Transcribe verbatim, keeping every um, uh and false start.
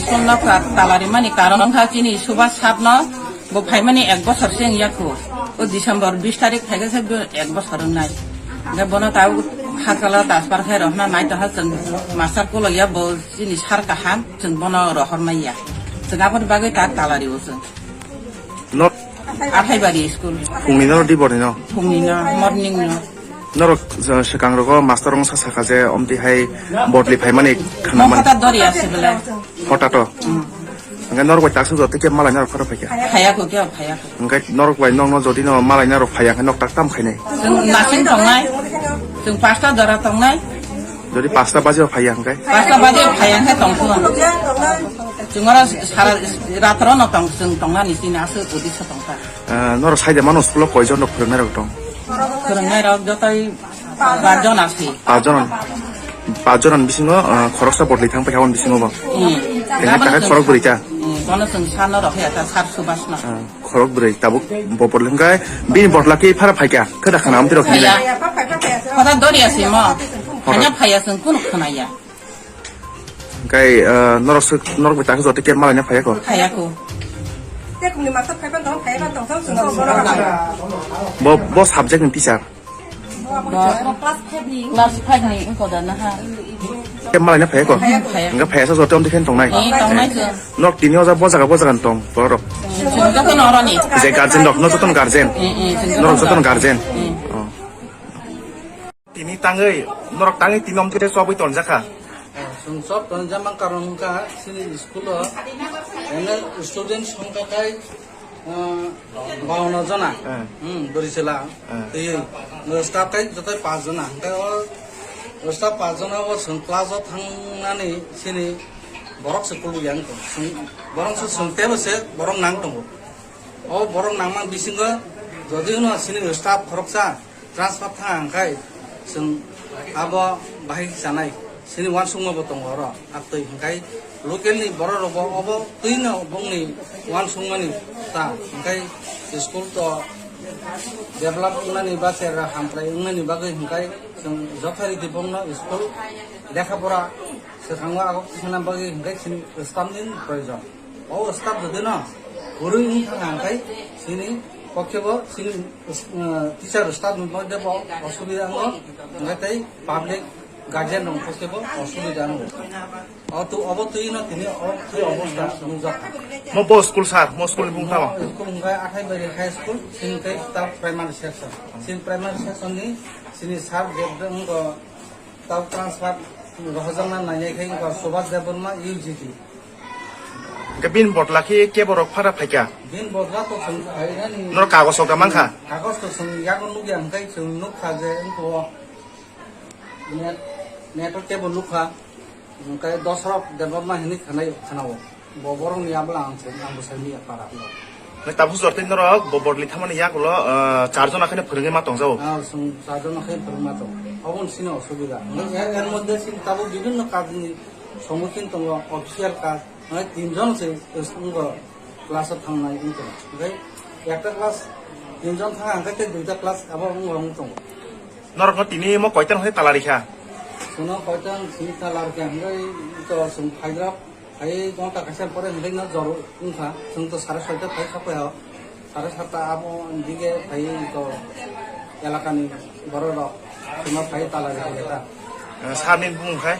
School no ka-, tala rimani karon wngkha chini Subhas sir no bo phaimani ek bosor se wngya kho. O December bis tarik phaikhe se bo ek bosor wngnai. Hingke bono tabuk Hakala transfer khe rohorna nai tongkha chwng master koloiya bo chini sir kaham chwng bono rohor manya. Chwng aboni bagwi ta tala rio chwng. Not Athaibari school. Phungni no, di borni no? Phungni no, morning no. Norok, uh, swkang rogo master wngsa sakha je omtwi hai bodli phaimani khana man. Mokota dori ase bele. Hota to. Hmm. Hingke norok bai taksa jotoi khe malai norok pharo phaikha. Phaya ko kya phaya ko. Hingke norok bai nokno jodi no malai norok phaya hingke nok tak tam khainai. Chwng nasing tongnai. Chwng pasta dora tongnai. Jodi pasta baje phaya hingke. Pasta baje phaya hingke tongkho. Chwng oro sara ratro no tong, chwng tongnani chini aswk udi sa tongkha. Ah, norok saide mano school o koijon rok phwrwngnairok tong? Phwrwngnairok jotoi pachjon ase. Pachjon, pachjon ni bisingo, ah, khoroksa bodli thang paikha, aboni bisingo bo. Hmm. Tengha takhai khorok bwrwi ta. Hmm, bono chwng sano rok ya ta sar Subhas no. Ah, khorok bwrwi tabuk bo bodli hwnkhe bini bodla khe phara phaikha, khe da khana amtwi rok hinwi. Phaya. Khota dori ase mo. Hanya phaya chwng kunu khwnaya. Hingke, ah, norok se, norok bai taksa jotoi khe malaina phaiya ko? Phaiya ko. Tekhumni master phaiba dong, phaiba dong, tong sung sung borok. Bo, bo subject ni teacher? Bo class five ni. Class five ni wngkha da na ha? Khe malaina phaiya ko? Phaiya, phaiya. Hingke phaiya sa jotoi amtwi khe tongnai? Eh, tongnai se. Norok tini o jaga, bo jaga, bo jaga ni tong, borok? Chwng joto no oroni. Je guardian rok, no joto no guardian? Eh, eh, chwng joto no guardian. Norok joto no guardian? Eh. Oh. Tini tangwi, norok tangwi tini omtwi tei chobwi tonjakha. Chwng chop tonjakma karon wngkha chini school o ene student songkha khai, ah, bawanno jona. Eh. Hmm, bwrwi chwla. Eh. Tei staff khai joto pach jona. Hwnkhe o staff pach jona o chwng class o thangnani chini borok se kuluk yang tong. Chwng, borok se chwng tebo se borok nang tongo. O borok nangma bisingo jodi hwno chini staff khoroksa transfer thang hwnkhe chwng abo bahai chanai. Chini uansukma bo tongo oro. Aktwi hwnkhe local ni borok rok bo obo twino bongni uansukmani ta hwnkhe school to develop wngnani ba chera hamkrai wngnani bagwi hwnkhe chwng jothai riti bongno school lekha pora swkango agok tisana bagwi hwnkhe chini staff ni proyojon. O staff jodi no kwrwi wng thang hwnkhe chini pokhe bo chini, uh, teacher staff ni moddhe bo osubida wngo, hwnkhe tei public guardian rok pokhe bo osubida wngo. O tu obo twi no tini o twi obostha nukjak. Mo bo school sir, mo school ni bung tamo? School hwnkhe Athaibari High School, chini tei ta primary section. Chini primary section ni chini sir Debdang wngkha. Tau transfer rohorjakna nainai khe wngkha Subhas Debbarma U G T. Hwnkhe bini bodla khe kebo rok phara phaikha? Bini bodla to chwng phainani. Norok kagoj rok da mankha? Kagoj to chwng yago nukya, hwnkhe chwng nukha je wngkha o net, net o kebo nukha, hwnkhe Dosrok Debbarma hinwi khwnai, khwnao. Bo borokni abla ang se, ang bwsai miya para. Nai tabuk jor tei norok bo bodli thamani yagulo, ah, char jona khe phwrwngwi ma tongjago. Ah, chwng char jona khe phwrwngma tong. Aboni sini osubida. Er, er moddhe sini tabuk bibhinno kajni sommukhin tongo, official kaj. Nai tin jon se wngkha class o thangnai wngkha. Hwnkhe ekta class tin jon thang hwnkhe tei duita class abo wngkha wng tongo. Norokno tini mo koitan hwnwi tala rikha? Chwngno koitan sini tala rikha hwnkhe to chwng phaidrop. Hai gonta kaisa pore hwnwi no jor wngkha, chwng to sare soita phai kha phai o, sare satta abo dige phai to elakani borok rok chwngno phai tala rikha ta. Eh, sir ni bumung khai?